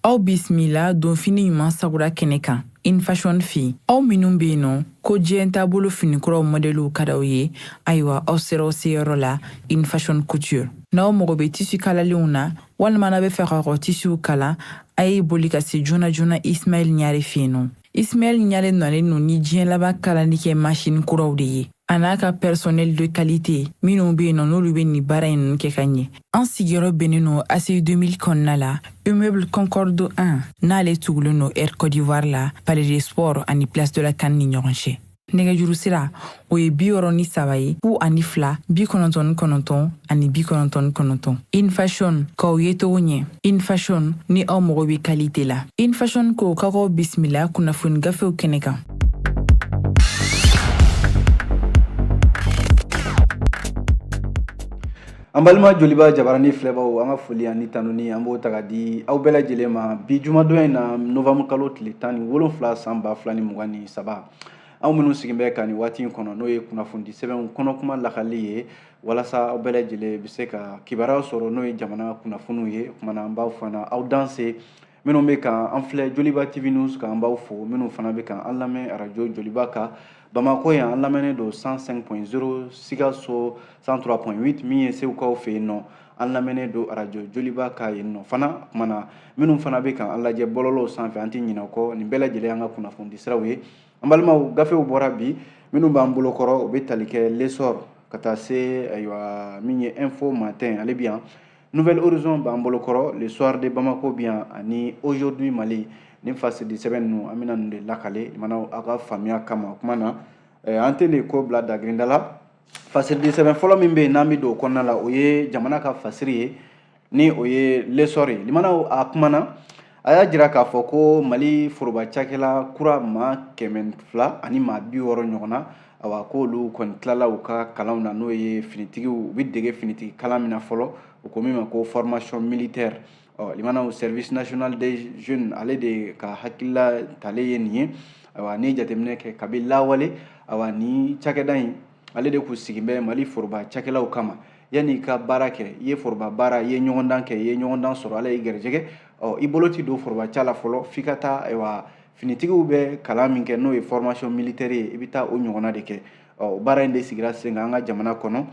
Aw bisimila donfini ɲuman sagura kɛnɛ kan InFashion fɛ yen. Aw minnu bɛ yen nɔ ko diɲɛ taabolo finikuraw mɔdɛliw ka d'aw ye, ayiwa aw sera aw seyɔrɔ la InFashion Couture. N'aw mago bɛ tisi kalalenw na walima n'aw bɛ fɛ k'aw ka tisiw kala, a ye boli ka se joona joona Ismaɛl Ɲare fɛ yen nɔ. Ismaɛl Ɲare nalen don ni diɲɛ laban kalali kɛ masini kuraw de ye, a n'a ka personnel de qualité minnu bɛ yen nɔ n'olu bɛ nin baara in ninnu kɛ ka ɲɛ. An sigiyɔrɔ bɛnnen don ACI 2000 kɔnɔna la, immeuble Concorde 1, n'ale tugulen don Air Côte d'Ivoire la, Palais des Sports ani Place de la CAN ni ɲɔgɔn cɛ. Nɛgɛjuru sira o ye 63 ye, 02 99 ani 99. InFashion, k'aw ye cogo ɲɛ. InFashion, ni aw mago bɛ qualité la. InFashion ko k'aw bisimila kunnafoni gafew kɛnɛ kan. An balima Joliba jabarani filɛbaw, an ka foli ani tanuni an b'o ta ka di aw bɛɛ lajɛlen ma bi jumadon in na, novembre kalo tile 17 san 2023. Anw minnu sigin bɛ ka nin waati in kɔnɔ, n'o ye kunnafonidi sɛbɛnw kɔnɔkuma lakali ye, walasa aw bɛɛ lajɛlen bɛ se ka kibaruya sɔrɔ, n'o ye jamana kunnafoniw ye. O kumana an b'aw fana aw danse. Minnu bɛ ka an filɛ Joliba TV News kan, an b'aw fo. Minnu fana bɛ ka an lamɛn arajo Joliba kan Bamakɔ yan, an lamɛnnen don 105.0, Sikaso 103.8, min ye Segukaw fɛ yen nɔ, an lamɛnnen don arajo Joliba kan yen nɔ fana. O kumana minnu fana bɛ ka an lajɛ bɔlɔlɔw sanfɛ, an tɛ ɲinɛ o kɔ. Nin bɛɛ lajɛlen y'an ka kunnafonidi siraw ye. An balimaw, gafew bɔra bi, minnu b'an bolo kɔrɔ, o bɛ tali kɛ L'Essor ka taa se, ayiwa, min ye Info Matin, ale bi yan, Nouvel Horizon b'an bolo kɔrɔ, Le Soir de Bamako bi yan, ani Aujourd'hui Mali. Nin fasidi sɛbɛn ninnu, an bɛna nin de lakale mana aw ka faamuya kama. O kuma na, an tɛ nin ko bila dagirinda la. Fasidi sɛbɛn fɔlɔ min bɛ yen n'an bɛ don o kɔnɔna la, o ye jamana ka fasiri ye, ni o ye L'Essor ye. Limanaw, a kumana, a y'a jira k'a fɔ ko Mali foroba cakɛla kura maa 260 ɲɔgɔn na, awa, k'olu kɔni tilala u ka kalanw na, n'o ye finitigiw, u bɛ dege finitigi kalan min na fɔlɔ, u ko min ma ko formation militaire. Ɔ limanaw, Service national des jeunes, ale de ka hakilila talen ye nin ye. Ayiwa, n'i ye jateminɛ kɛ kabi lawale, awa, ni cakɛda in, ale de kun sigin bɛ Mali foroba cakɛlaw kama. Yanni i ka baara kɛ, i ye foroba baara, i ye ɲɔgɔndan kɛ, i ye ɲɔgɔndan sɔrɔ, Ala y'i garijɛgɛ, ɔ i bolo ti don foroba ca la fɔlɔ f'i ka taa, ayiwa, finitigiw bɛ kalan min kɛ, n'o ye formation militaire ye, i bɛ taa o ɲɔgɔnna de kɛ. Ɔ baara in de sigira sen kan an ka jamana kɔnɔ.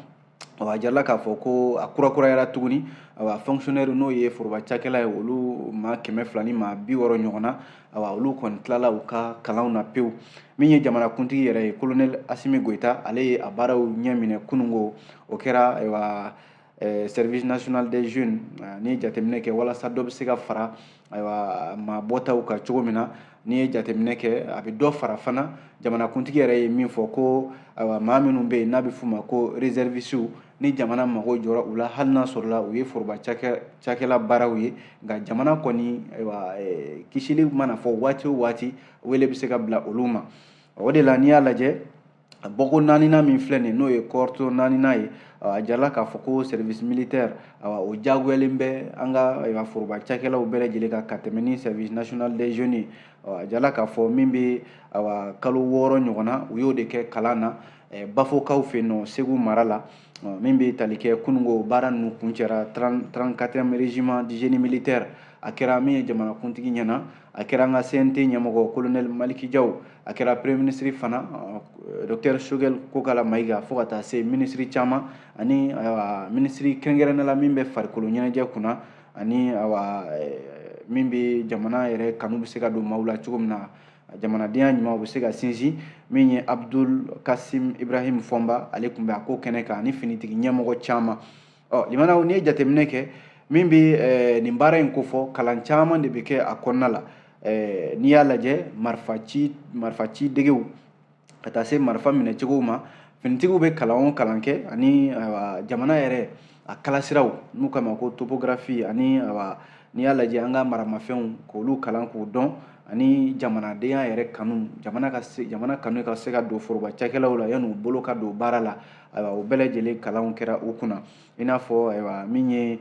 Ɔ a jirala k'a fɔ ko a kurakurayara tuguni. Awa, fonctionnaire, n'o ye foroba cakɛla ye, olu maa 260 ɲɔgɔn na, awa, olu kɔni tilala u ka kalanw na pewu. Min ye jamanakuntigi yɛrɛ ye, colonel Asimi Goyita, ale ye a baaraw ɲɛ minɛ kunungo. O kɛra, ayiwa, Service national des jeunes. N'i ye jateminɛ kɛ, walasa dɔ bɛ se ka fara, ayiwa, maa bɔtaw kan cogo min na, n'i ye jateminɛ kɛ, a bɛ dɔ fara fana. Jamanakuntigi yɛrɛ ye min fɔ ko, ayiwa, maa minnu bɛ yen n'a bɛ f'u ma ko réservistes, ni jamana mago jɔra u la, hali n'a sɔrɔla u ye foroba cakɛla baaraw ye, nka jamana kɔni, ayiwa, kisili mana fɔ waati o waati, wele bɛ se ka bila olu ma. O de la, n'i y'a lajɛ, bɔko naaninan min filɛ nin, n'o ye cohorte naaninan ye, a jirala k'a fɔ ko service militaire, awa, o diyagoyalen bɛ an ka, ayiwa, foroba cakɛlaw bɛɛ lajɛlen kan ka tɛmɛ ni Service national des jeunes ye. A jirala k'a fɔ min bɛ, awa, kalo 6 ɲɔgɔn na, u y'o de kɛ kalan na Bafokaw fɛ yen nɔ, Segu mara la. Min bɛ tali kɛ kunungo, baara ninnu kuncɛra 34e régiment du génie militaire. A kɛra min ye jamanakuntigi ɲɛna, a kɛra an ka CNT ɲɛmɔgɔ colonel Maliki Jaw, a kɛra premier ministre fana, docteur Choguel Kokala Mayiga, fo ka taa se ministre caman ani, ayiwa, ministre kɛrɛnkɛrɛnnenya la min bɛ farikolo ɲɛnajɛ kunna, ani, ayiwa, min bɛ jamana yɛrɛ kanu bɛ se ka don maaw la cogo min na, jamanadenya ɲuman u bɛ se ka sinsin, min ye Abdul Kasim Ibrahim Fɔnba, ale tun bɛ a ko kɛnɛ kan, ani finitigi ɲɛmɔgɔ caman. Ɔ limanaw, n'i ye jateminɛ kɛ, min bɛ nin baara in kofɔ, kalan caman de bɛ kɛ a kɔnɔna la. N'i y'a lajɛ, marifa ci degew ka taa se marifa minɛcogow ma, finitigiw bɛ kalan o kalan kɛ, ani, ayiwa, jamana yɛrɛ a kalasiraw n'u kama ko topographie, ani, ayiwa, n'i y'a lajɛ, an ka maramafɛnw, k'olu kalan k'u dɔn, ani jamanadenya yɛrɛ kanu, jamana ka se, jamana kanu ka se ka don foroba cakɛlaw la yan'u bolo ka don baara la. Ayiwa, o bɛɛ lajɛlen kalanw kɛra u kunna. I n'a fɔ, ayiwa, min ye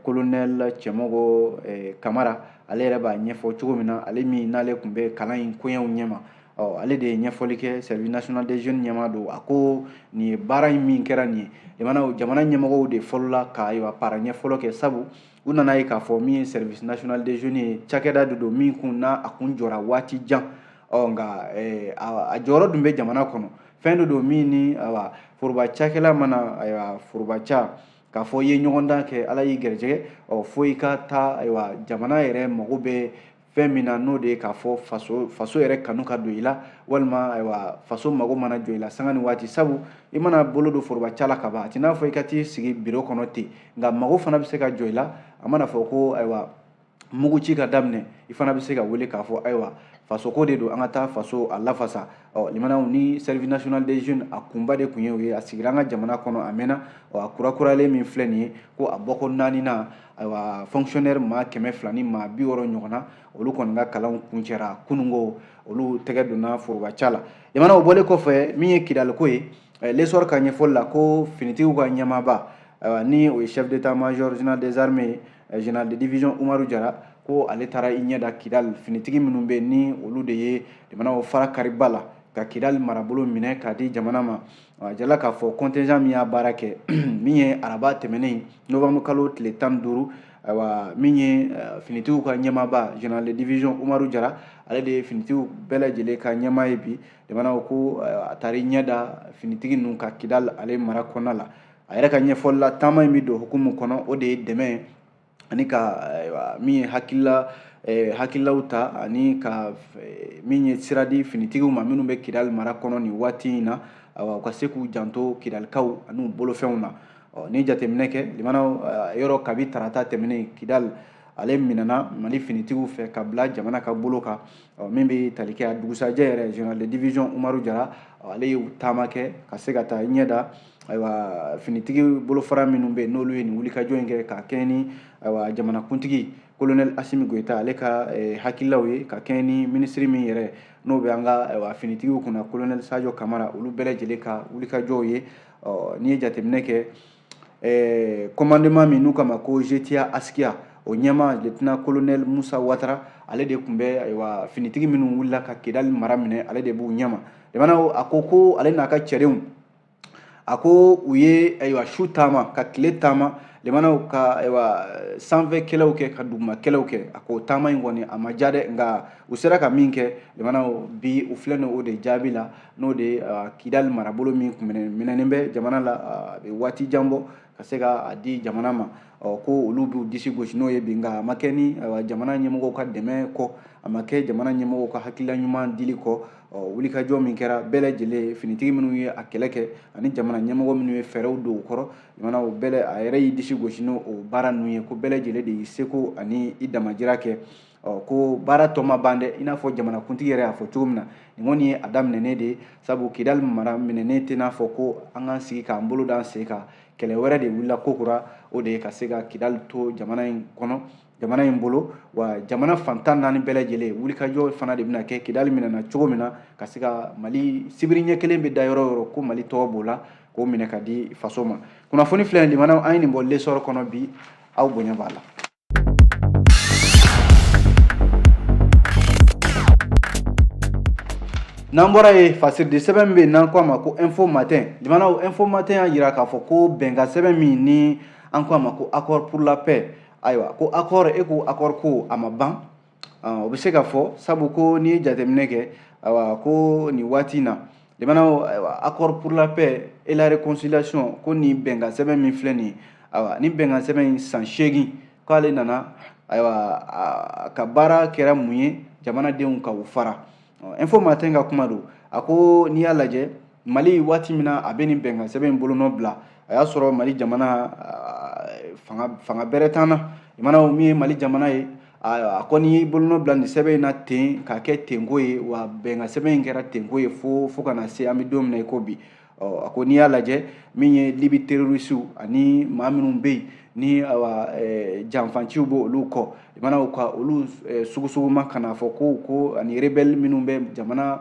colonel Cɛmɔgɔ Kamara, ale yɛrɛ b'a ɲɛfɔ cogo min na, ale min n'ale tun bɛ kalan in koɲɛw ɲɛma. Ɔ, ale de ye ɲɛfɔli kɛ, Service national des jeunes ɲɛmaa don. A ko nin ye baara in min kɛra nin ye, jamana ɲɛmɔgɔw de fɔlɔla ka, ayiwa, para ɲɛfɔlɔ kɛ, sabu u nana ye k'a fɔ min ye Service national des jeunes ye, cakɛda de don min kun n'a a kun jɔra waati jan. Ɔ, nka a jɔyɔrɔ dun bɛ jamana kɔnɔ. Fɛn dɔ don min ni, ayiwa, foroba cakɛla mana, ayiwa, foroba ca k'a fɔ i ye ɲɔgɔndan kɛ, Ala y'i gɛrɛjɛgɛ, ɔ, fo i ka taa, ayiwa, jamana yɛrɛ mago bɛ fɛn min na, n'o de ye k'a fɔ faso yɛrɛ kanu ka don i la, walima, ayiwa, faso mago mana jɔ i la sanga ni waati. Sabu i mana bolo don foroba ca la ka ban, a t'i n'a fɔ i ka t'i sigi biro kɔnɔ ten, nka mago fana bɛ se ka jɔ i la. A mana fɔ ko, ayiwa, mugu ci ka daminɛ, i fana bɛ se ka wele k'a fɔ, ayiwa, faso ko de don, an ka taa faso a lafasa. Ɔ, limanaw ni Service national des jeunes, a kunba de kun ye o ye. A sigira an ka jamana kɔnɔ a mɛnna. Ɔ, a kurakuralen min filɛ nin ye, ko a bɔko naaninan, ayiwa, fonctionnaire maa 260 ɲɔgɔn na, olu kɔni ka kalanw kuncɛra kununko, olu tɛgɛ donna foroba ca la. Limanaw bɔlen kɔfɛ, min ye Kidaliko ye, L'Essor ka ɲɛfɔli la, ko finitigiw ka ɲɛmaaba, ayiwa, ni o ye chef d'état major général des armées, général de division Umaru Jara, ko ale taara i ɲɛ da Kidal finitigi minnu bɛ, ni olu de ye jamanaw fara kariba la ka Kidal marabolo minɛ k'a di jamana ma. A jala k'a fɔ contingent min y'a baara kɛ, min ye araba tɛmɛnen, novembre kalo tile 15, ayiwa, min ye finitigiw ka ɲɛmaaba général de division Umaru Jara, ale de ye finitigiw bɛɛ lajɛlen ka ɲɛmaa ye bi jamanaw, ko a taara i ɲɛ da finitigi ninnu ka Kidal ale mara kɔnɔna la. A yɛrɛ ka ɲɛfɔli la, taama in bɛ don hukumu kɔnɔ, o de ye dɛmɛ ani ka, ayiwa, min ye hakililaw ta, ani ka min ye sira di finitigiw ma minnu bɛ Kidali mara kɔnɔ nin waati in na, ayiwa, u ka se k'u janto Kidalikaw ani u bolofɛnw na. Ɔ, ni jateminɛ kɛ, limanaw, yɔrɔ kabi tarata tɛmɛnen, Kidali ale minɛna Mali finitigiw fɛ ka bila jamana ka bolo kan. Ɔ, min bɛ tali kɛ a dugusajɛ yɛrɛ, général de division Umaru Jara, ale ye taama kɛ ka se ka taa ɲɛ da, ayiwa, finitigi bolofara minnu bɛ yen, n'olu ye nin wulikajɔ in kɛ ka kɛɲɛ ni, ayiwa, jamanakuntigi colonel Asimi Goyita ale ka hakililaw ye, ka kɛɲɛ ni minisiri min yɛrɛ n'o bɛ an ka, ayiwa, finitigiw kunna, colonel Sadio Kamara, olu bɛɛ lajɛlen ka wulikajɔw ye. Ɔ, n'i ye jateminɛ kɛ, commandement min n'u kama ko GTIA Askia, o ɲɛmaa lieutenant colonel Musa Watara, ale de tun bɛ, ayiwa, finitigi minnu wulila ka Kidali mara minɛ, ale de b'u ɲɛma. Jamana a ko ko ale n'a ka cɛdenw, a ko u ye, ayiwa, su taama ka tile taama, limanaw ka, ayiwa, sanfɛ kɛlɛw kɛ ka duguma kɛlɛw kɛ. A ko taama in kɔni a ma diya dɛ, nka u sera ka min kɛ, limanaw, bi u filɛ nin o de jaabi la, n'o de ye Kidali marabolo min kun minɛnen bɛ jamana la a bɛ waati jan bɔ, ka se ka a di jamana ma. Ɔ, ko olu b'u disi gosi n'o ye bi, nka a ma kɛ ni, ayiwa, jamana ɲɛmɔgɔw ka dɛmɛ kɔ, a ma kɛ jamana ɲɛmɔgɔw ka hakilila ɲuman dili kɔ. Ɔ, wulikajɔ min kɛra, bɛɛ lajɛlen finitigi minnu ye a kɛlɛ kɛ ani jamana ɲɛmɔgɔ minnu ye fɛɛrɛw don u kɔrɔ, jamana bɛɛ, a yɛrɛ y'i disi gosi n'o o baara ninnu ye, ko bɛɛ lajɛlen de y'i seko ani i damajira kɛ. Ɔ, ko baara tɔ ma ban dɛ, i n'a fɔ jamanakuntigi yɛrɛ y'a fɔ cogo min na, nin kɔni ye a daminɛnen de ye, sabu Kidali mara minɛnen tɛ n'a fɔ ko an k'an sigi k'an bolo d'an sen kan. Kɛlɛ wɛrɛ de wulila kokura, o de ye ka se ka Kidali to jamana in kɔnɔ, jamana in bolo, wa jamana fan 14 bɛɛ lajɛlen wulikajɔ fana de bɛna kɛ Kidali minɛna cogo min na, ka se ka Mali sibiri ɲɛ kelen bɛ da yɔrɔ o yɔrɔ, ko Mali tɔgɔ b'o la, k'o minɛ ka di faso ma. Kunnafoni filɛ nin, limanaw, an ye nin bɔ L'Essor kɔnɔ bi, aw bonya b'a la. N'an bɔra yen, fasiridi sɛbɛn min bɛ yen n'an ko a ma ko Info Matin, limanaw, Info Matin y'a jira k'a fɔ ko bɛnkan sɛbɛn min ni an ko a ma ko accord pour la paix, ayiwa, ko accord e ko accord ko a ma ban, o bɛ se ka fɔ, sabu ko n'i ye jateminɛ kɛ, ayiwa, ko nin waati in na, limanaw, ayiwa, accord pour la paix et la réconciliation, ko nin bɛnkan sɛbɛn min filɛ nin ye, ayiwa, nin bɛnkan sɛbɛn in san 8 k'ale nana, ayiwa, a ka baara kɛra mun ye? Jamanadenw ka u fara. Info Matin ka kuma don. A ko n'i y'a lajɛ, Mali waati min na a bɛ nin bɛnkan sɛbɛn in bolonɔ bila, a y'a sɔrɔ Mali jamana fanga bɛrɛ t'an na. Limanaw, min ye Mali jamana ye, a kɔni y'i bolonɔ bila nin sɛbɛn in na ten k'a kɛ tenko ye, wa bɛnkan sɛbɛn in kɛra tenko ye fo ka na se an bɛ don min na i ko bi. Ɔ, a ko n'i y'a lajɛ, min ye Libi terroristew ani maa minnu bɛ yen ni, awa, janfanciw b'o olu kɔ, limanaw, ka olu sugusuguma ka n'a fɔ ko ani rebelle minnu bɛ jamana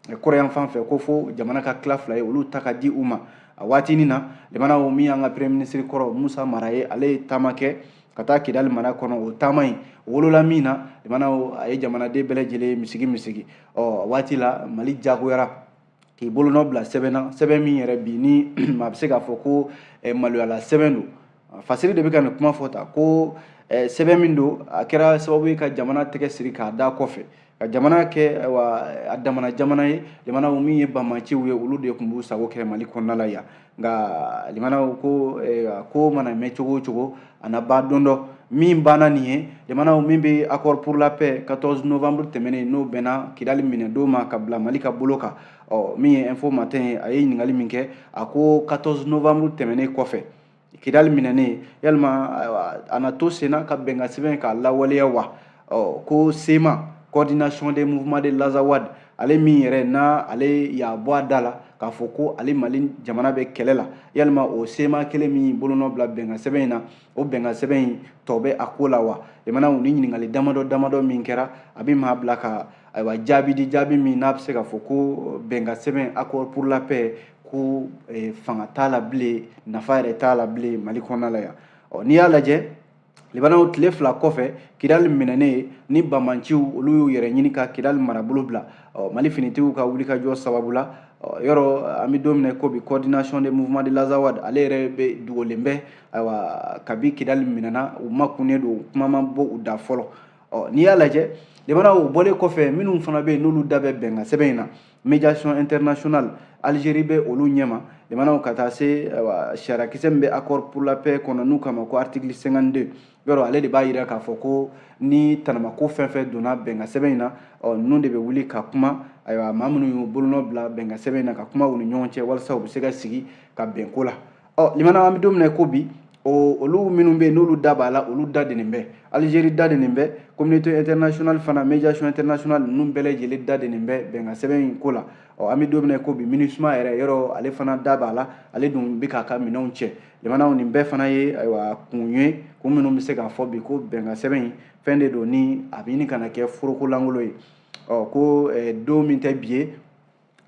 kɔrɔyan fan fɛ, ko fo jamana ka tila fila ye, olu ta ka di u ma. A waatinin na, limanaw, min y'an ka premier ministre kɔrɔ Musa Mara ye, ale ye taama kɛ ka taa Kidali mara kɔnɔ. O taama in wolola min na, limanaw, a ye jamanaden bɛɛ lajɛlen misigi misigi. Ɔ waati la, Mali jagoyara k'i bolonɔ bila sɛbɛn na, sɛbɛn min yɛrɛ bi ni maa bɛ se k'a fɔ ko maloyala sɛbɛn don. Fasiri de bɛ ka nin kuma fɔ ta ko sɛbɛn min don, a kɛra sababu ye ka jamana tɛgɛ siri k'a da kɔfɛ, ka jamana kɛ ayiwa a damana jamana ye. Limanaw, min ye banbaanciw ye, olu de tun b'u sago kɛ Mali kɔnɔna la yan. Nka limanaw, ko mana mɛn cogo o cogo, a na ban don dɔ. Min banna nin ye, limanaw, min bɛ accord pour la paix 14 novembre tɛmɛnen, n'o bɛnna Kidali minɛ don ma ka bila Mali ka bolo kan. Ɔ min ye Info Matin ye, a ye ɲininkali min kɛ, a ko 14 novembre tɛmɛnen kɔfɛ, Kidali minɛnen, yalima a na to senna ka bɛnkan sɛbɛn k'a lawaleya wa? Ɔ ko CMA, Coordination des mouvements de l'Azawad, ale min yɛrɛ n'a ale y'a bɔ a da la k'a fɔ ko ale Mali jamana bɛ kɛlɛ la, yalima o CMA kelen min bolonɔ bila bɛnkan sɛbɛn in na, o bɛnkan sɛbɛn in tɔ bɛ a ko la wa? Limanaw, ni ɲininkali damadɔ damadɔ min kɛra, a bɛ maa bila ka ayiwa jaabi di, jaabi min n'a bɛ se k'a fɔ ko bɛnkan sɛbɛn accord pour la paix ko fanga t'a la bilen, nafa yɛrɛ t'a la bilen Mali kɔnɔna la yan. Ɔ n'i y'a lajɛ, limanaw, tile 2 kɔfɛ Kidali minɛnen, ni banbaanciw olu y'u yɛrɛ ɲini ka Kidali marabolo bila, ɔ Mali finitigiw ka wulikajɔ sababu la, ɔ yɔrɔ an bɛ don min na ko bi, Coordination des mouvements de l'Azawad, ale yɛrɛ bɛ dogolen bɛ. Ayiwa, kabi Kidali minɛna, u makunnen don, kuma ma bɔ u da fɔlɔ. Ɔ n'i y'a lajɛ, limanaw, o bɔlen kɔfɛ, minnu fana bɛ yen n'olu da bɛ bɛnkan sɛbɛn in na, médiation internationale, Algérie bɛ olu ɲɛma. Limanaw, ka taa se ayiwa sariyakisɛ min bɛ accord pour la paix kɔnɔ, n'u kama ko article 52, yɔrɔ ale de b'a yira k'a fɔ ko ni tanamako fɛn fɛn donna bɛnkan sɛbɛn in na, ɔ ninnu de bɛ wuli ka kuma. Ayiwa, maa minnu y'u bolonɔ bila bɛnkan sɛbɛn in na, ka kuma u ni ɲɔgɔn cɛ walasa u bɛ se ka sigi ka bɛn ko la. Ɔ limanaw, an bɛ don min na ko bi, olu minnu bɛ yen n'olu da b'a la, olu da dennen bɛ. Algérie da dennen bɛ, communauté internationale fana, médiation internationale ninnu bɛɛ lajɛlen da dennen bɛ bɛnkan sɛbɛn in ko la. Ɔ an bɛ don min na ko bi, MINUSMA yɛrɛ, yɔrɔ ale fana da b'a la, ale dun bɛ k'a ka minɛnw cɛ. Limanaw, nin bɛɛ fana ye ayiwa kun ye, kun minnu bɛ se k'a fɔ bi ko bɛnkan sɛbɛn in fɛn de don ni a bɛ ɲini ka na kɛ foroko lankolon ye. Ɔ ko don min tɛ bi ye,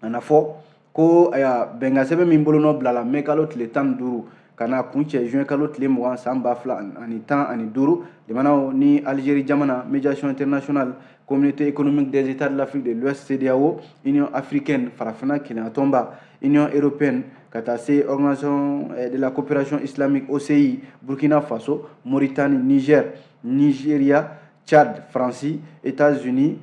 a na fɔ ko ayiwa bɛnkan sɛbɛn min bolonɔ bila la mai kalo tile 15 ka na kuncɛ juin kalo tile 20 san 2015, limanaw, ni Algérie jamana, médiation internationale, Communauté économique des États de l'Afrique de l'Ouest CEDEAO, Union africaine, Farafinna Kelenyatɔnba, Union européenne, ka taa se Organisation de la coopération islamique OCI, Burkina Faso, Mauritanie, Niger, Nigeria, Tchad, Faransi, États-Unis,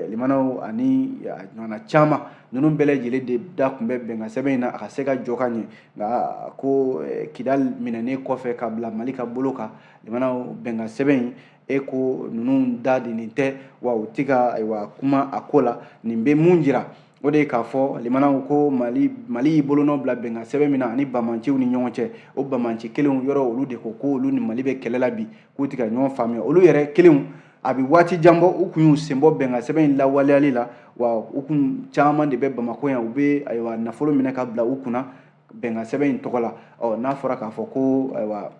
limanaw, ani ɲɔgɔnna caman, ninnu bɛɛ lajɛlen de da tun bɛ bɛnkan sɛbɛn in na a ka se ka jɔ ka ɲɛ. Nka ko Kidali minɛnen kɔfɛ ka bila Mali ka bolo kan, limanaw, bɛnkan sɛbɛn in, e ko ninnu da de nin tɛ wa, u tɛ ka ayiwa kuma a ko la. Nin bɛ mun jira? O de ye k'a fɔ, limanaw, ko Mali y'i bolonɔ bila bɛnkan sɛbɛn min na ani banbaanciw ni ɲɔgɔn cɛ, o banbaanci kelenw, yɔrɔ olu de ko ko olu ni Mali bɛ kɛlɛ la bi, k'u tɛ ka ɲɔgɔn faamuya. Olu yɛrɛ kelenw, a bɛ waati jan bɔ, u kun y'u sen bɔ bɛnkan sɛbɛn in lawaleyali la. Wa u kun caman de bɛ Bamakɔ yan, u bɛ ayiwa nafolo minɛ ka bila u kunna bɛnkan sɛbɛn in tɔgɔ la. Ɔ n'a fɔra k'a fɔ ko ayiwa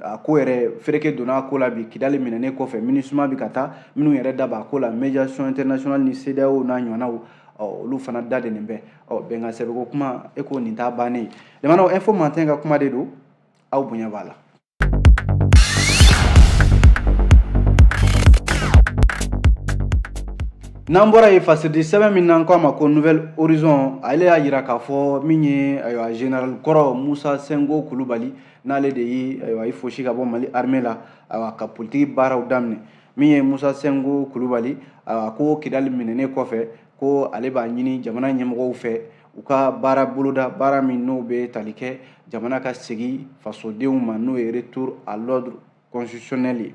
a ko yɛrɛ fereke donna a ko la bi, Kidali minɛnen kɔfɛ, MINUSMA bɛ ka taa, minnu yɛrɛ da b'a ko la, médiation internationale ni CEDEAO n'a ɲɔgɔnnaw, ɔ olu fana da dennen bɛ. Ɔ bɛnkan sɛbɛnko kuma, e ko nin t'a bannen ye. Limanaw, Info Matin ka kuma de don, aw bonya b'a la. N'an bɔra yen, fasiridi sɛbɛn min n'an ko a ma ko Nouvel Horizon, ale y'a jira k'a fɔ min ye ayiwa général kɔrɔ Musa Sengo Kulubali, n'ale de ye ayiwa i fosi ka bɔ Mali armée la, ayiwa ka politiki baaraw daminɛ. Min ye Musa Sengo Kulubali, ayiwa ko Kidali minɛnen kɔfɛ, ko ale b'a ɲini jamana ɲɛmɔgɔw fɛ u ka baara boloda, baara min n'o bɛ tali kɛ jamana ka segin fasodenw ma, n'o ye retour à l'ordre constitutionnel ye.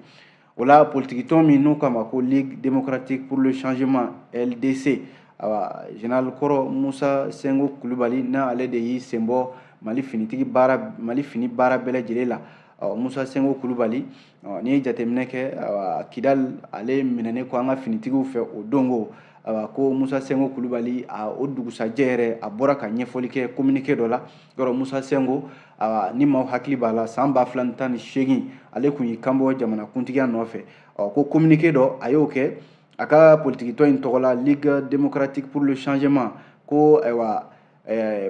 O la, politikitɔn min n'u k'a ma ko Ligue démocratique pour le changement LDC, awa général kɔrɔ Musa Sengo Kulubali, n'ale de y'i sen bɔ Mali finitigi baara, Mali fini baara bɛɛ lajɛlen la. Ɔ Musa Sengo Kulubali, n'i ye jateminɛ kɛ, awa Kidali ale minɛnen kɔ an ka finitigiw fɛ o don ko, awa ko Musa Sengo Kulubali, a o dugusajɛ yɛrɛ, a bɔra ka ɲɛfɔli kɛ communiqué dɔ la. Yɔrɔ Musa Sengo, awa ni maaw hakili b'a la, san 2018, ale kun y'i kanbɔ jamanakuntigiya nɔfɛ. Ɔ ko communiqué dɔ a y'o kɛ a ka politikitɔn in tɔgɔ la, Ligue démocratique pour le changement, ko ayiwa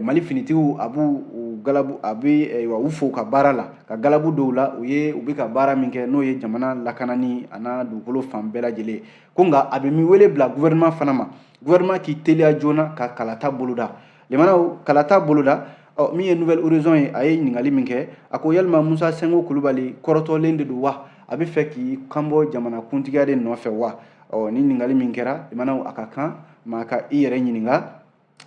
Mali finitigiw a b'u galabu, a bɛ u fo ka baara la, ka galabu dɔw la u ye, u bɛ ka baara min kɛ, n'o ye jamana lakanani a n'a dugukolo fan bɛɛ lajɛlen. Ko nka a bɛ min wele bila gouvernement fana ma, gouvernement k'i teliya joona ka kalata boloda. Limanaw, kalata boloda. Ɔ, min ye Nouvel Horizon ye, a ye ɲininkali min kɛ, a ko yalima Musa Senko Kulubali kɔrɔtɔlen de don wa? A bɛ fɛ k'i kanbɔ jamana kuntigiya de nɔfɛ wa? Ɔ, ni ɲininkali min kɛra, limanaw, a ka kan maa ka i yɛrɛ ɲininka,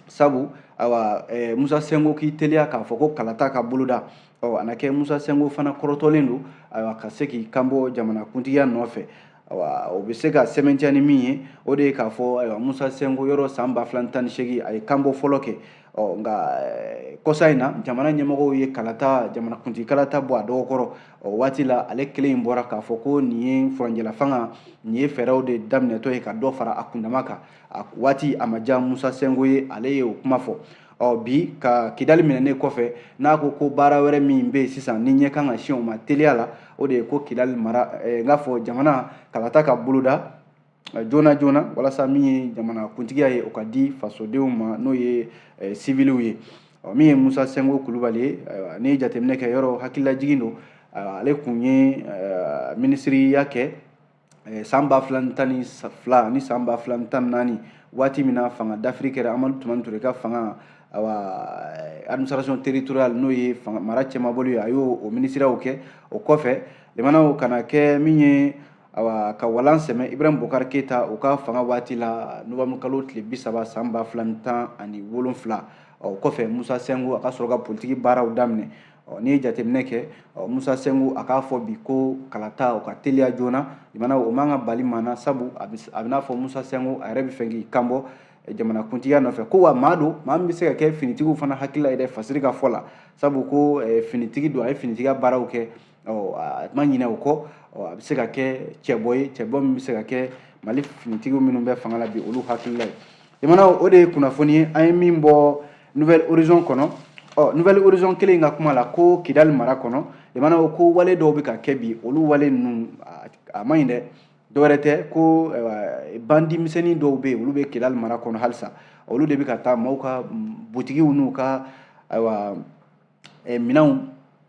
sabu ayiwa, Musa Senko k'i teliya k'a fɔ ko kalata ka boloda. Ɔ, a na kɛ Musa Senko fana kɔrɔtɔlen don, ayiwa, ka se k'i kanbɔ jamana kuntigiya nɔfɛ. Ayiwa, o bɛ se ka sɛmɛntiya ni min ye, o de ye k'a fɔ, ayiwa, Musa Senko yɔrɔ san 2018 a ye kanbɔ fɔlɔ kɛ. Ɔ, nka kɔsa in na, jamana ɲɛmɔgɔw ye kalata, jamana kuntigi kalata bɔ a dɔgɔkɔrɔ. O waati la, ale kelen in bɔra k'a fɔ ko nin ye furancɛla fanga, nin ye fɛɛrɛw de daminɛtɔ ye ka dɔ fara a kundama kan. A waati a ma diya Musa Senko ye, ale ye o kuma fɔ. Ɔ, bi ka Kidali minɛnen kɔfɛ, n'a ko ko baara wɛrɛ min bɛ yen sisan ni ɲɛ kan ka sin o ma teliya la, o de ye ko Kidali mara, n k'a fɔ jamana kalata ka boloda joona joona, walasa min ye jamana kuntigiya ye, o ka di fasodenw ma, n'o ye siviliw ye. Ɔ, min ye Musa Senko Kulubali ye, ayiwa, n'i ye jateminɛ kɛ, yɔrɔ hakililajigin don, ale kun ye minisiriya kɛ san 2012 ni san 2014, waati min na fanga dafiri kɛra Amadu Tumani Ture ka fanga, awa, administration territoriale, n'o ye fanga mara cɛmabolo ye, a y'o o minisiriyaw kɛ. O kɔfɛ, limanaw, ka na kɛ min ye, awa, ka walan sɛmɛ Ibrahim Bokar Keyita o ka fanga waati la, novembre kalo tile 30 san 2017. O kɔfɛ, Musa Senko a ka sɔrɔ ka politiki baaraw daminɛ. Ɔ, n'i ye jateminɛ kɛ, Musa Senko a k'a fɔ bi ko kalata o ka teliya joona, limanaw, o man ka bali maa na, sabu a bɛ n'a fɔ Musa Senko a yɛrɛ bɛ fɛ k'i kanbɔ jamana kuntigiya nɔfɛ. Ko wa maa don, maa min bɛ se ka kɛ finitigiw fana hakilila yɛrɛ fasiri ka fɔ la, sabu ko finitigi don, a ye finitigiya baaraw kɛ. Ɔ, a ma ɲinɛ o kɔ. Ɔ, a bɛ se ka kɛ cɛbɔ ye, cɛbɔ min bɛ se ka kɛ Mali finitigiw minnu bɛ fanga la bi, olu hakilila ye. Limanaw, o de ye kunnafoni ye an ye min bɔ Nouvel Horizon kɔnɔ. Ɔ, Nouvel Horizon kelen in ka kuma la, ko Kidali mara kɔnɔ, limanaw, ko wale dɔw bɛ ka kɛ bi, olu wale ninnu a man ɲi dɛ. Dɔwɛrɛ tɛ, ko bandi misɛnnin dɔw bɛ yen, olu bɛ Kidali mara kɔnɔ halisa, olu de bɛ ka taa maaw ka butigiw n'u ka, ayiwa, minɛnw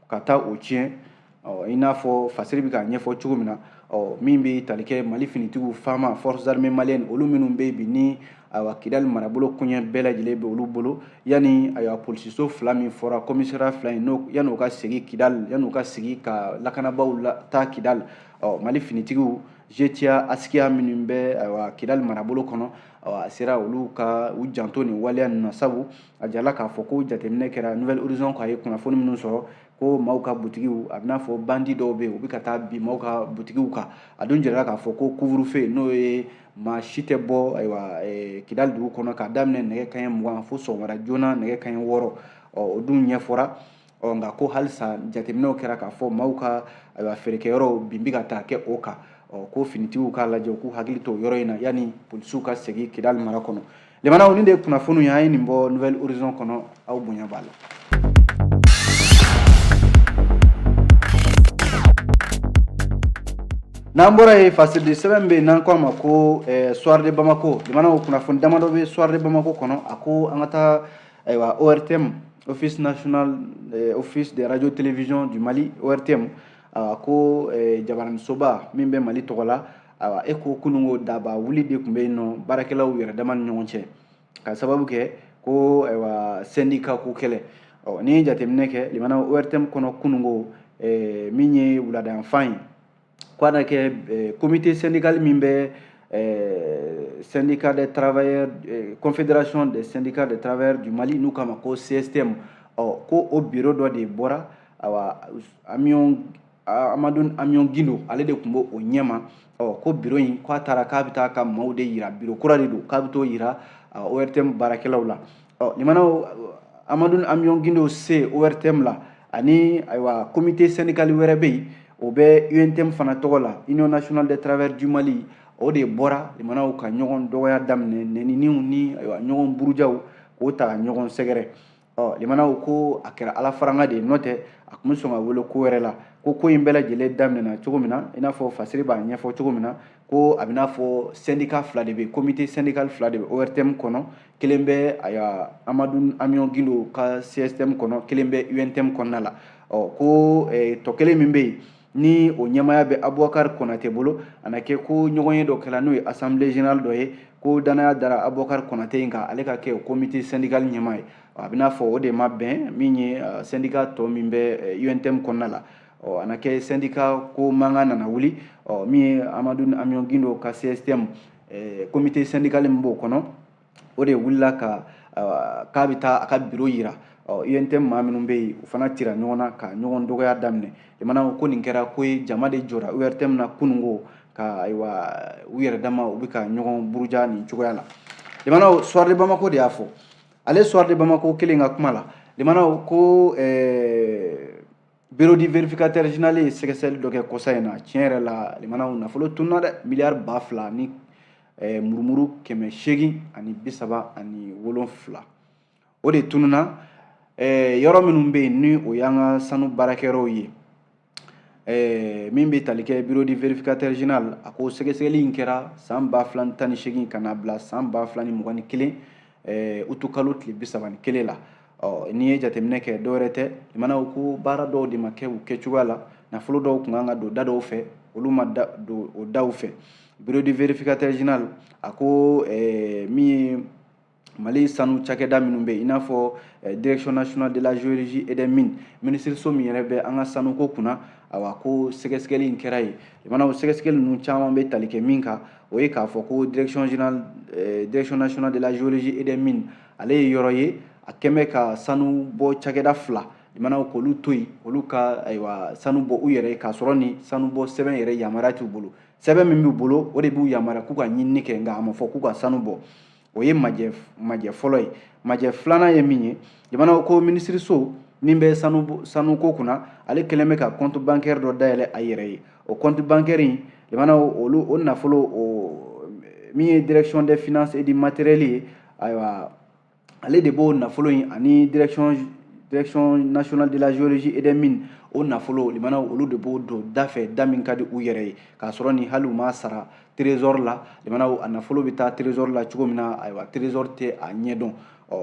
ka taa o tiɲɛ. Ɔ, i n'a fɔ fasiri bɛ k'a ɲɛfɔ cogo min na, ɔ, min bɛ tali kɛ Mali finitigiw, FAMA, Forces armées maliennes, olu minnu bɛ yen bi ni, ayiwa, Kidali marabolo koɲɛ bɛɛ lajɛlen bɛ olu bolo, yanni, ayiwa, polisiso fila min fɔra, commissariat fila in, n'o yanni u ka segin Kidali, yanni u ka sigi ka lakanabaaw la taa Kidali. Ɔ, Mali finitigiw GTIA Askiya minnu bɛ, ayiwa, Kidali marabolo kɔnɔ, a sera olu ka u janto nin waleya ninnu na, sabu a jirala k'a fɔ ko jateminɛ kɛra, Nouvel Horizon ko a ye kunnafoni minnu sɔrɔ, ko maaw ka butigiw, a bɛ n'a fɔ bandi dɔw bɛ yen, u bɛ ka taa bin maaw ka butigiw kan. A dun jirala k'a fɔ ko couvre-feu, n'o ye maa si tɛ bɔ, ayiwa, Kidali dugu kɔnɔ k'a daminɛ nɛgɛ kanɲɛ 20 fo sɔgɔmada joona nɛgɛ kanɲɛ 6. Ɔ, o dun ɲɛfɔra. Ɔ, nka ko halisa jateminɛw kɛra k'a fɔ maaw ka, ayiwa, feerekɛyɔrɔw bin bɛ ka taa kɛ o kan. Ɔ, ko finitigiw k'a lajɛ, u k'u hakili to o yɔrɔ in na yanni polisiw ka segin Kidali mara kɔnɔ. Limanaw, nin de ye kunnafoniw ye an ye nin bɔ Nouvel Horizon kɔnɔ. Aw bonya b'a la. N'an bɔra yen, fasiridi sɛbɛn bɛ yen n'an ko a ma ko Soir de Bamako. Limanaw, kunnafoni damadɔ bɛ Soir de Bamako kɔnɔ. A ko an ka taa, ayiwa, ORTM, Office national, Office de radio télévision du Mali, ORTM, ayiwa, ko jabaranisoba min bɛ Mali tɔgɔ la, ayiwa, e ko kununko daba wuli de tun bɛ yen nɔ baarakɛlaw yɛrɛ dama ni ɲɔgɔn cɛ, ka sababu kɛ ko, ayiwa, syndicat ko kɛlɛ. Ɔ, n'i ye jateminɛ kɛ, limana, ORTM kɔnɔ kununko, min ye wuladayanfan ye, ko a na kɛ comité syndical min bɛ syndicat des travailleurs, confédération des syndicats des travailleurs du Mali, n'u k'a ma ko CSTM. Ɔ, ko o bureau dɔ de bɔra, ayiwa, Amion, Amadu Amion Gindo, ale de tun b'o o ɲɛma. Ɔ, ko bureau in, k'a taara k'a bɛ taa ka maaw de yira, bureau kura de don, k'a bɛ t'o yira ORTM baarakɛlaw la. Ɔ, limanaw, Amadu Amion Gindo se ORTM la, ani, ayiwa, comité syndical wɛrɛ bɛ yen, o bɛ UNTM fana tɔgɔ la, Union nationale des travailleurs du Mali, o de bɔra, limanaw, ka ɲɔgɔn dɔgɔya daminɛ, nɛniniw ni, ayiwa, ɲɔgɔn burujaw k'o ta ka ɲɔgɔn sɛgɛrɛ. Ɔ, limanaw, ko a kɛra ala faranga de ye, n'o tɛ a tun bɛ sɔn ka wele ko wɛrɛ la. ko ko in bɛɛ lajɛlen daminɛna cogo min na, i n'a fɔ Fasiri b'a ɲɛfɔ cogo min na, ko a bɛ n'a fɔ syndicat fila de bɛ yen, comité syndical fila de bɛ ORTM kɔnɔ, kelen bɛ ayiwa Amadu Amiɔn Gindo ka CSTM kɔnɔ, kelen bɛ UNTM kɔnɔna la. Ɔ ko tɔ kelen min bɛ yen ni o ɲɛmaaya bɛ Abubakar Konate bolo, a na kɛ ko ɲɔgɔnye dɔ kɛla n'o ye assemblée générale dɔ ye, ko danaya dara Abubakar Konate in kan, ale ka kɛ o comité syndical ɲɛmaa ye. A bɛ n'a fɔ o de ma bɛn min ye syndicat tɔ min bɛ UNTM kɔnɔna la. Ɔ a na kɛ syndicat ko mankan nana wuli. Ɔ min ye Amadu Amiɔn Gindo ka CSTM comité syndical min b'o kɔnɔ, o de wulila ka k'a bɛ taa a ka bureau yira. Ɔ UNTM maa minnu bɛ yen, u fana cira ɲɔgɔn na ka ɲɔgɔn dɔgɔya daminɛ. Jamana ko nin kɛra ko ye, jama de jɔra ORTM na kununko ka ayiwa u yɛrɛ dama u bɛ ka ɲɔgɔn buruja nin cogoya la. Jamana Soir de Bamako de y'a fɔ, ale Soir de Bamako kelen ka kuma la, jamana ko bureau du vérificateur général ye sɛgɛsɛgɛli dɔ kɛ kɔsa in na. Tiɲɛ yɛrɛ la, limanaw nafolo tununa dɛ, miliyari 2000 ni murumuru 837, o de tununa. Yɔrɔ minnu bɛ yen ni o y'an ka sanu baarakɛyɔrɔw ye, min bɛ tali kɛ bureau du vérificateur général, a ko sɛgɛsɛgɛli in kɛra san 2018 ka na bila san 2021 utukalo tile 31 la. Ɔ n'i ye jateminɛ kɛ, dɔwɛrɛ tɛ, limanaw ko baara dɔw de ma kɛ u kɛcogoya la, nafolo dɔw tun kan ka don da dɔw fɛ, olu ma don o daw fɛ. Bureau du vérificateur général a ko min ye Mali sanu cakɛda minnu bɛ yen, i n'a fɔ direction nationale de la géologie et des mines, minisiriso min yɛrɛ bɛ an ka sanuko kunna, awa ko sɛgɛsɛgɛli in kɛra yen. Limanaw sɛgɛsɛgɛli ninnu caman bɛ tali kɛ min kan, o ye k'a fɔ ko direction générale direction nationale de la géologie et des mines, ale ye yɔrɔ ye a kɛn bɛ ka sanu bɔ cakɛda fila, limanaw k'olu to yen, olu ka ayiwa sanu bɔ u yɛrɛ ye, k'a sɔrɔ ni sanu bɔ sɛbɛn yɛrɛ yamaruya t'u bolo. Sɛbɛn min b'u bolo, o de b'u yamaruya k'u ka ɲinini kɛ, nka a ma fɔ k'u ka sanu bɔ. O ye majɛ fɔlɔ ye. Majɛ filanan ye min ye, jamana ko minisiriso min bɛ sanuko kunna, ale kɛlen bɛ ka compte bancaire dɔ dayɛlɛ a yɛrɛ ye. O compte bancaire in, jamana olu o nafolo, o min ye direction des finances et du matériel ye, ayiwa ale de b'o nafolo in ani direction nationale de la géologie et des mines, o nafolo limana olu de b'o don da fɛ, da min ka di u yɛrɛ ye, k'a sɔrɔ ni hali u m'a sara trésor la. Limana a nafolo bɛ taa trésor la cogo min na, ayiwa trésor tɛ a ɲɛdɔn. Ɔ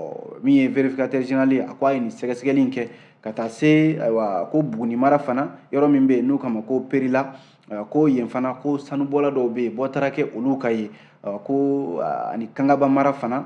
min ye vérificateur général ye, a ko a ye nin sɛgɛsɛgɛli in kɛ ka taa se ayiwa ko Buguni mara fana, yɔrɔ min bɛ yen n'u kama ko Perila, ko yen fana ko sanubɔla dɔw bɛ yen, bɔ taara kɛ olu ka ye, ko ani Kangaba mara fana,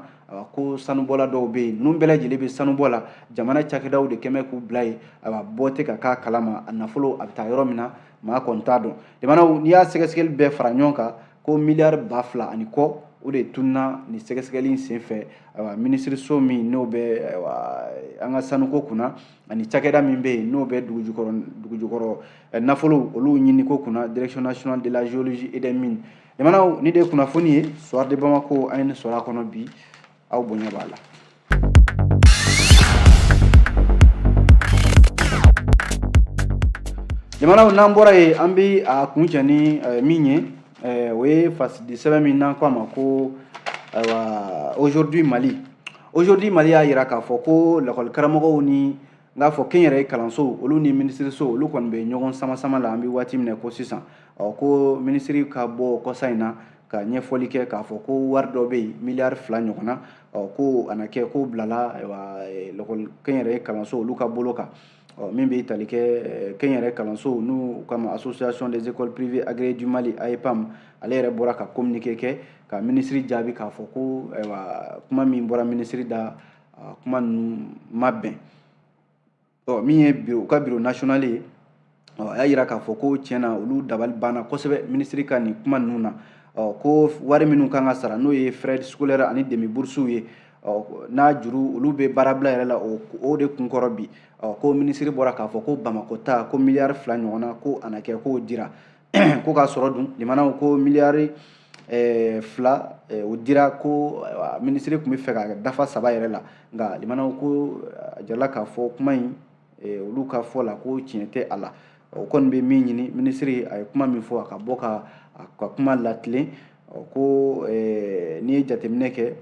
ko sanubɔla dɔw bɛ yen, ninnu bɛɛ lajɛlen bɛ sanubɔ la, jamana cakɛdaw de kɛn bɛ k'u bila yen, ayiwa bɔ tɛ ka k'a kalama, a nafolo a bɛ taa yɔrɔ min na maa kɔni t'a dɔn. Jamanaw n'i y'a sɛgɛsɛgɛli bɛɛ fara ɲɔgɔn kan, ko miliyari 2000 ani kɔ, o de tununa nin sɛgɛsɛgɛli in senfɛ. Ayiwa minisiriso min n'o bɛ ayiwa an ka sanuko kunna, ani cakɛda min bɛ yen n'o bɛ dugujukɔrɔ nafolo olu ɲiniko kunna, direction nationale de la géologie et des mines. Jamanaw ni de ye kunnafoni ye Soir de Bamako, an ye nin sɔrɔ a kɔnɔ bi, aw bonya b'a la. Jamanaw n'an bɔra yen, an bɛ a kuncɛ ni min ye, o ye fasidi sɛbɛn min n'an ko a ma ko ayiwa aujourd'hui Mali. Aujourd'hui Mali y'a yira k'a fɔ ko lakɔli karamɔgɔw ni n k'a fɔ kɛnyɛrɛye kalanso olu ni minisiriso olu kɔni bɛ ɲɔgɔn sama sama la an bɛ waati min na ko sisan. Ɔ ko minisiri ka bɔ kɔsa in na ka ɲɛfɔli kɛ k'a fɔ ko wari dɔ bɛ yen miliyari 2 ɲɔgɔn na, ɔ ko a na kɛ ko bilala ayiwa lakɔli kɛnyɛrɛye kalanso olu ka bolo kan. Ɔ min bɛ tali kɛ kɛnyɛrɛye kalanso n'u kama association des écoles privées agréées du Mali AEPAM, ale yɛrɛ bɔra ka communiqué kɛ ka minisiri jaabi k'a fɔ ko ayiwa kuma min bɔra minisiri da, kuma ninnu ma bɛn. Ɔ min ye u ka bureau national ye, ɔ a y'a yira k'a fɔ ko tiɲɛna olu dabali banna kosɛbɛ minisiri ka nin kuma ninnu na. Ɔ ko wari minnu kan ka sara n'o ye frais scolaires ani demi bourses ye, ɔ n'a juru olu bɛ baarabila yɛrɛ la o de kun kɔrɔ bi. Ɔ ko minisiri bɔra k'a fɔ ko Bamakɔ ta ko miliyari 2 ɲɔgɔn na ko a na kɛ k'o dira, ko k'a sɔrɔ dun limanaw ko miliyari 2 o dira, ko minisiri tun bɛ fɛ ka dafa 3 yɛrɛ la, nka limanaw ko a jirala k'a fɔ kuma in olu ka fɔ la ko tiɲɛ tɛ a la. O kɔni bɛ min ɲini minisiri, a ye kuma min fɔ a ka bɔ ka kuma latilen. Ko n'i ye jateminɛ kɛ,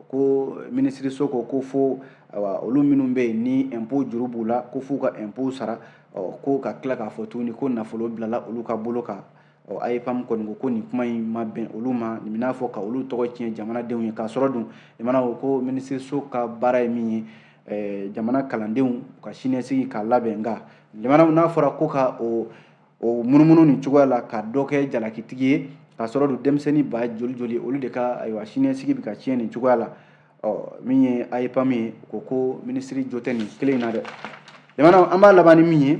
ko minisiriso ko ko fo ayiwa olu minnu bɛ yen ni impôt juru b'u la, ko f'u ka impôt sara. Ɔ, ko ka tila k'a fɔ tuguni ko nafolo bilala olu ka bolo kan. Ɔ, AEPAM kɔni ko ko nin kuma in ma bɛn olu ma, nin bɛn'a fɔ ka olu tɔgɔ tiɲɛ jamanadenw ye, k'a sɔrɔ dun limanaw ko minisiriso ka baara ye min ye, jamana kalandenw ka siniɲɛsigi k'a labɛn. Nka limanaw, n'a fɔra ko ka o munumunu nin cogoya la ka dɔ kɛ jalakitigi ye, k'a sɔrɔ dun denmisɛnnin ba joli joli, olu de ka ayiwa siniɲɛsigi bɛ ka tiɲɛ nin cogoya la. Ɔ, min ye AEPAM ye, ko ko minisiri jo tɛ nin kelen in na dɛ. Limanaw, an b'a laban ni min ye,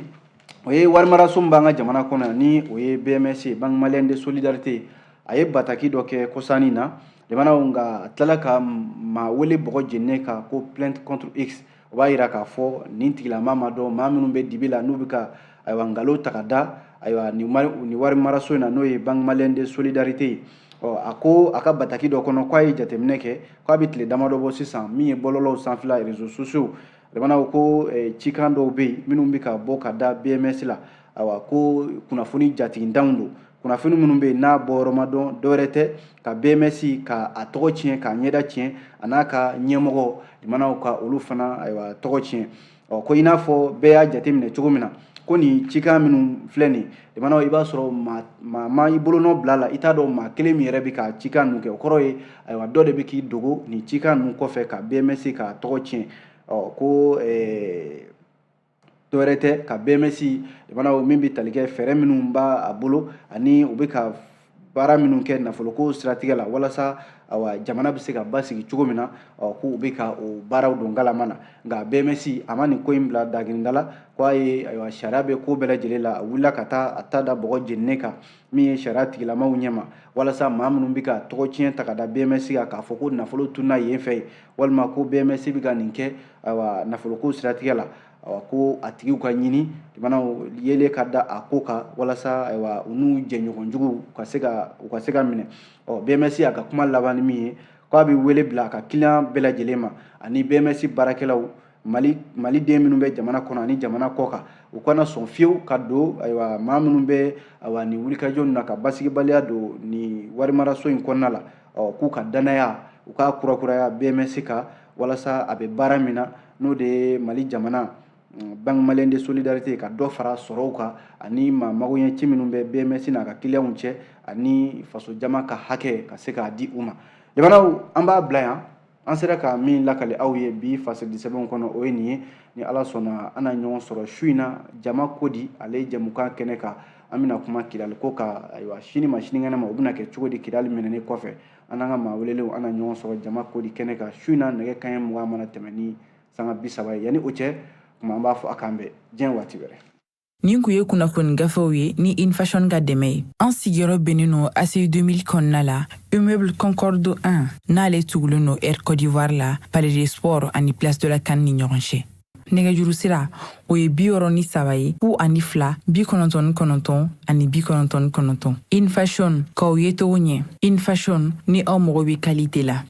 o ye warimaraso min b'an ka jamana kɔnɔ yan, ni o ye BMS ye, Banque Malienne de Solidarité. A ye bataki dɔ kɛ kɔsannin na, limanaw, nka a tilala ka maa wele bɔgɔ jeninen kan ko plainte contre X. O b'a yira k'a fɔ nin tigilama ma dɔn, maa minnu bɛ dibi la, n'u bɛ ka ayiwa nkalon ta ka da ayiwa nin warimaraso in na, n'o ye Banque Malienne de Solidarité ye. Ɔ, a ko a ka bataki dɔ kɔnɔ k'a ye jateminɛ kɛ k'a bɛ tile damadɔ bɔ sisan, min ye bɔlɔlɔw sanfɛla, réseaux sociaux, limanaw, ko cikan dɔw bɛ yen minnu bɛ ka bɔ ka da BMS la. Ayiwa, ko kunnafoni jatigintanw don, kunnafoni minnu bɛ yen n'a bɔyɔrɔ ma dɔn, dɔwɛrɛ tɛ ka BMS ka a tɔgɔ tiɲɛ, k'a ɲɛda tiɲɛ, a n'a ka ɲɛmɔgɔ, limanaw, ka olu fana ayiwa tɔgɔ tiɲɛ. Ɔ, ko i n'a fɔ bɛɛ y'a jateminɛ cogo min na, ko nin cikan minnu filɛ nin, limanaw, i b'a sɔrɔ maa ma i bolonɔ bila la, i t'a dɔn maa kelen min yɛrɛ bɛ ka cikan ninnu kɛ. O kɔrɔ ye ayiwa dɔ de bɛ k'i dogo nin cikan ninnu kɔfɛ ka BMS ka tɔgɔ tiɲɛ. Ɔ, ko dɔwɛrɛ tɛ ka BMS, limanaw, min bɛ tali kɛ fɛɛrɛ minnu b'a a bolo ani u bɛ ka baara minnu kɛ nafoloko siratigɛ la, walasa awa jamana bɛ se ka basigi cogo min na. Ɔ, ko u bɛ ka o baaraw don galama na. Nka BMS a ma nin ko in bila dagirinda la, ko a ye ayiwa sariya bɛ ko bɛɛ lajɛlen la. A wulila ka taa a ta da bɔgɔ jeninen kan, min ye sariya tigilamaw ɲɛma, walasa maa minnu bɛ ka tɔgɔ tiɲɛ ta ka da BMS kan, k'a fɔ ko nafolo tununa yen fɛ, walima ko BMS bɛ ka nin kɛ ayiwa nafoloko siratigɛ la, awa ko a tigiw ka ɲini, limanaw, yelen ka da a ko kan, walasa ayiwa u n'u jɛɲɔgɔnjuguw u ka se ka minɛ. Ɔ, BMS a ka kuma laban ni min ye, k'a bɛ wele bila a ka client bɛɛ lajɛlen ma ani BMS baarakɛlaw, Mali maliden minnu bɛ jamana kɔnɔ ani jamana kɔ kan, u kana sɔn fiyewu ka don ayiwa maa minnu bɛ ayiwa nin wulikajɔ ninnu na ka basigibaliya don nin warimaraso in kɔnɔna la. Ɔ, k'u ka danaya u k'a kurakuraya BMS kan, walasa a bɛ baara min na, n'o de ye Mali jamana Banque Malienne de Solidarité, ka dɔ fara sɔrɔw kan ani maa magoɲɛ ci minnu bɛ BMS n'a ka clients cɛ, ani faso jama ka hakɛ ka se k'a di u ma. Jamanaw, an b'a bila yan. An sera ka min lakale aw ye bi fasidi sɛbɛnw kɔnɔ, o ye nin ye. Ni Ala sɔnna, an na ɲɔgɔn sɔrɔ su in na Jama Kodi ale jɛmukan kɛnɛ kan. An bɛna kuma Kidali ko kan. Ayiwa, sini ma sinikɛnɛ ma, o bɛna kɛ cogo di Kidali minɛnen kɔfɛ? An n'an ka maa welelenw, an na ɲɔgɔn sɔrɔ Jama Kodi kɛnɛ kan su in na, nɛgɛ kanɲɛ 20 mana tɛmɛ ni sanga 30 ye. Yanni o cɛ kuma, an b'a fɔ a k'an bɛn diɲɛ waati wɛrɛ. Nin kun ye kunnafoni gafew ye ni Infashion ka dɛmɛ ye. An sigiyɔrɔ bɛnnen no ACI 2000 kɔnɔna la, immeuble Concorde 1, n'ale tugulen no Air Côte d'Ivoire la, Palais des Sports ani Place de la CAN ni ɲɔgɔn cɛ. Nɛgɛjuru sira, o ye 63 ye, 02 99 ani 99. Infashion, k'aw ye togo ɲɛ. Infashion, ni aw mago bɛ qualité la.